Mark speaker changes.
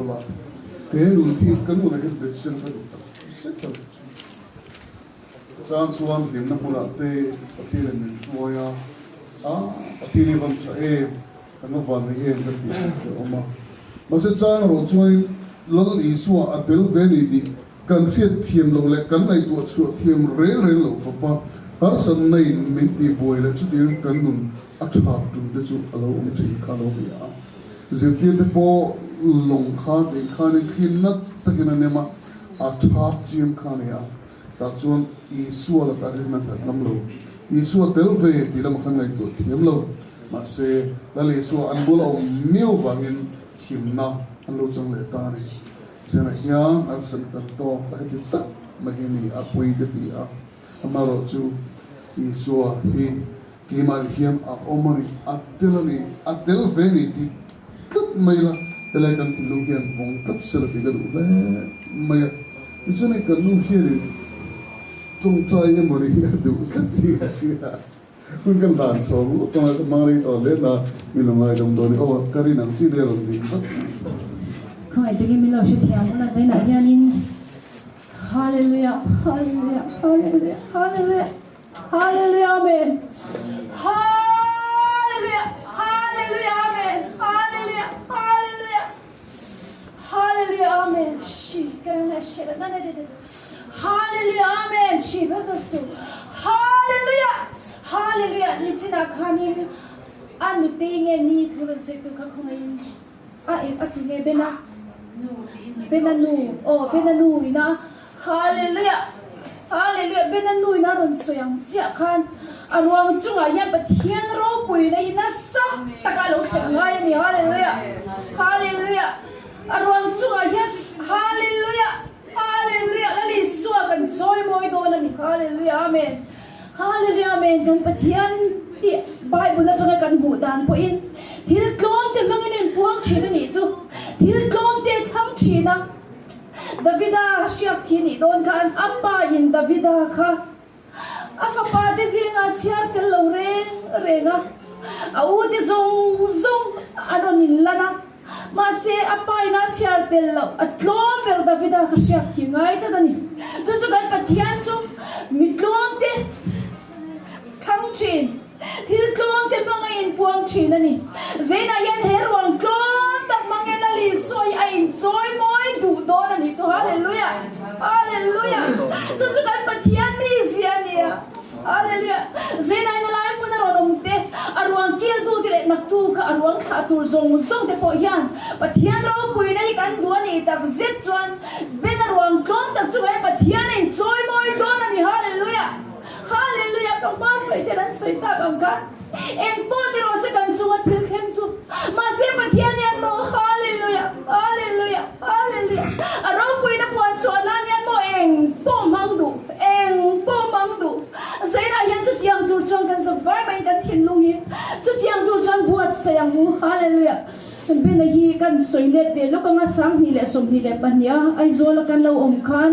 Speaker 1: la, he nun hi ka nunah hian bet sela ka duh tak zet a ni chu. Chang chuan hlimna hmunah te Pathianin min hruai a, a Pathian hi van tha em, kan va van nei em ka ti a awm a. Mahse chang erawh chuanin Lal Isua a tel ve ni tih kan hriat thiam loh leh kan ngaihtuah chhuah thiam reng reng loh khawp a, harsatna in min tihbuai leh chutiang kan nun a thap tum te chu a lo awm thin kha a lo ni a. Zirtirte pawh lawng kha tih khanin thli nat takin a nem a, a thap chiam kha a ni a. Tah chuan Isua lakah rinna nghat ngam lo, Isua tel ve tih lamah khan ngaihtuah thiam lo. Mahse, Lal Isua an bula awm miau vangin himna an lo chang leh ta a ni. Zenah hian an san kan tawk a heti tak mai hi a ni a pawi ka ti a. Amaherawhchu Isua hi keimah ni hian a awm a ni, a tel a ni, a tel ve a ni tih tlat mai la, helai kan thinlung hian vawng tlat sela tih ka duh hle mai a. Tichuan hei kan nu hianin tawngtai emaw ni hi a duh tlat tih ka hria. Hun kan dan chhawng lutuk anga ka hmang rei tawh hle na min lo ngaidam dawn i aw ka rin ang chi te rawn ding vat mai.
Speaker 2: Khawngaih takin min lo hrethiam ula zainah hianin Hallelujah Hallelujah Hallelujah Hallelujah Hallelujah Amen Hallelujah Hallelujah Amen Hallelujah Hallelujah Hallelujah Amen Shi ka na shi na na na Hallelujah Amen Shi ba ta su Hallelujah Hallelujah Nichinah khanin a nutei nge ni thu rawn sawi tu kha khawngaihin a eng a ti nge Bena Bena nu aw Bena nu ina Hallelujah Hallelujah Bena nu ina rawn sawi ang chiah khan a ruang chungah hian Pathian ropuina hi nasa taka a lo thleng ngai a ni Hallelujah Hallelujah a ruang chungah hian Hallelujah Hallelujah Lal Isua kan chawi mawi dawn a ni Hallelujah Amen Hallelujah Amen kan Pathian hi Bible atanga kan hmuh dan pawhin thil tlawm te hmangin a inpuang thin a nih chu thil tlawm te a thlang thin a Davida hriak thi nih dawn khan a pa in Davida kha a fapa te zinga chhiar tel lo reng reng a a u te zawng zawng a rawn inlan a Mahse, a paina chhiar tel loh a tlawm ber Davida ka hriak thih ngai tlat a ni. Chu chu kan Pathian chu mi tlawmte thlang thin, thil tlawmte hmanga inpuang thin a ni. Zeinah hian he ruang tlawm tak hmangin a Isua hi a inchawi mawi duh dawn a ni chu. Hallelujah! Hallelujah! Chu chu kan Pathian mizia a ni a. Hallelujah! Zeinai na lai hmun a rawn awm te, a ruang kil tu te leh naktu kha a ruang thlah tur zawng zawng te pawh hian Pathian ropuina hi kan duh a nih tak zet chuan Ben a ruang tlawm tak chungah hian Pathian a inchawi mawi dawn a ni. Hallelujah! Hallelujah! Ka hma sawi ten an sawi tak ang kha eng pawh ti rawh se kan chunga thil thleng chu mahse Pathian hian maw Hallelujah! Hallelujah! Hallelujah! A ropuina puan chhuah nan hian maw eng pawh hmang duh Eng pawh mang duh. Zainah hian chutiang tur chuan kan zak vai maiin kan thinlung hi chutiang tur chuan buatsaih ang u. Hallelujah. Bena hi kan sawi let ve lawk anga 2022 a Aizawl a kan lo awm khan.